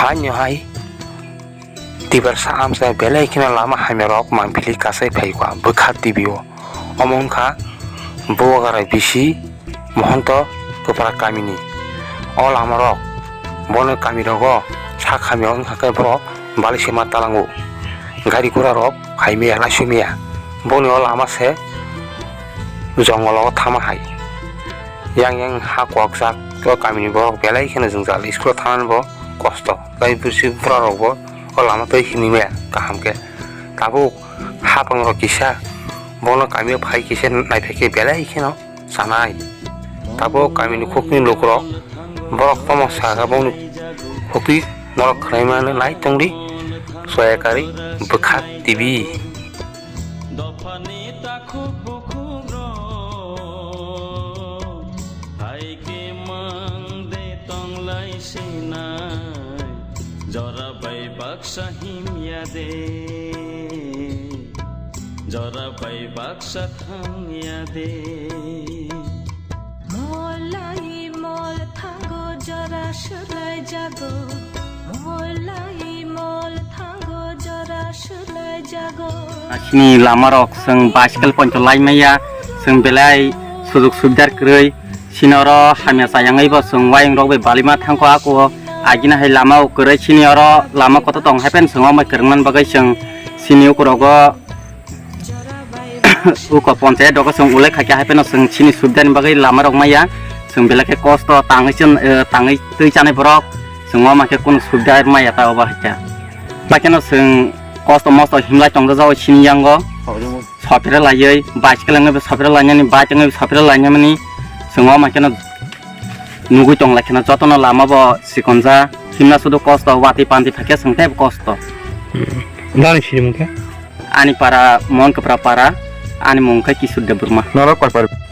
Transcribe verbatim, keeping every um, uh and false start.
Ani hai Tiprasa amchai belai kheno lama hamya rok mangpili kasai phai kha bwkha T V o. Omo wngkha Buwagarai bisi Mohonto Kwpra kamini. O lama rok bono kami rogo sak hamya wngkha khe borok balisima talango. Gari gura rok phaimaya laisumaya. Boni o lama se jongolo thama hai. Yang yang ha kwkjak o kamini borok belai kheno jwngjal school o thangnani bo kosto. Tai bwswk bwrarokbo o lama twi hinwi maya kaham khe. Tabuk haphangrok kisa bono kamio phai kisa naiphaikhe belai kheno chanai. Tabuk kamini khukni lukurok borok tamo sakha bongni khukti norok khwnaimano nai tongdi Soyakari Bwkha T V. Dophani takhuk bukhuk rok, hai khe mang de tong lai sinai, jora bai baksa himya de, jora bai baksa thangya de. Mol lai mol thango jora swlai jago, mol lai mol thango jora swlai jago. Chini lama rok chwng bicycle poito lai maya, chwng belai sujug subidar kwrwi. Chini oro hamya chayangwi bo chwng wayung rok bai balima thangkho ako. Agini hai lama o kwrwi, chini oro lama kotor tong hai phano chwng omo kwrwngmani bagwi chwng chini ukurogo uko ponchayat rogo chwng ulai khaikha hai phano chwng chini subidani bagwi lama rok maya. Chwng belai khe kosto tangwi chwn, eh, tangwi twi chanai borok. Chwng omo khe kunu subida maya ta obo hai khe. Bai kheno chwng kosto mosto himlai tongjago chini yango. Sophere laiwi, bicycle wngwi bo sophere lainani, bike wngwi bo sophere lainani. Chwng omo kheno nugwi tong lai kheno jotono lama bo chikonja. Himna sudu kosto, watwi pantwi phai khe chwng teibo kosto. Hmm. Nani sinimung khe? Ani para Mohon Kwpra para, ani mung khe Kishore Debbarma. Norok koi para?